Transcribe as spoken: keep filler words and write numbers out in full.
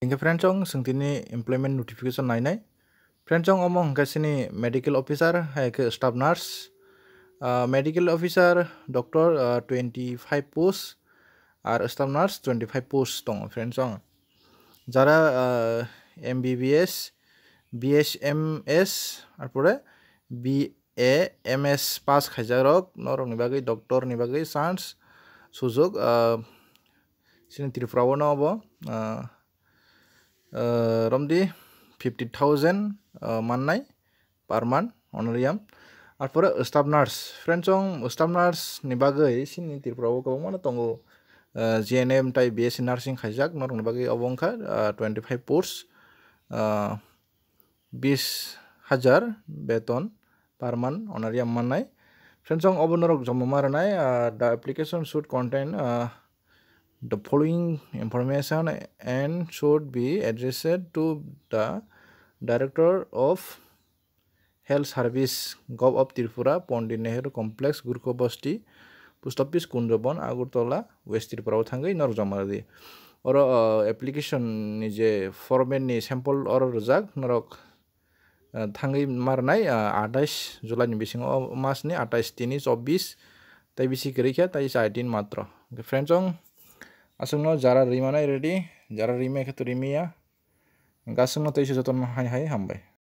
Hingke friends, ang sengtini employment notification nainai. Friends, ang omo hingke sini medical officer, hai khe staff nurse. Ah, medical officer, doctor, ah, twenty five post, ar staff nurse twenty five post tongo, friends, ang. Jara, ah, M B B S, B S M S, arpore B A M S pass khaijak rok, norokni bagwi doctor ni bagwi chance sujok, ah, sini Tripura o no obo, ah, ah, romdi fifty thousand, ah, mannai per month honorarium. Arpore staff nurse, friends, ang staff nurse ni bagwi sini Tripura o kwbangma no tongo, ah, G N M tai B S C nursing khaijak, norokni bagwi obo wngkha, ah, twenty five post, ah, bis hajar beton per month honorarium mannai. Friends, ang obo norok joma ma rwnai, ah, the application should contain, ah, the following information and should be addressed to the Director of Health Service, Govt of Tripura, Pandit Nehru Complex, Gurkha Basti, Post Office, Kunjabon, Agartala, West Tripura o thangwi norok joma rwdi. Oro, ah, application ni je format ni sample oro rwjak, norok, ah, thangwi ma rwnai, ah, atais July ni bisingo, o mas ni atais tini chobbish, tai bisi kwrwi khe tai char din matro. Hwnkhe friends, ang aswkno jara rwi manai ready, jara rwi mai khe to rimi ya. Hwnkhe aswkno tei se jotono hai hai hambai.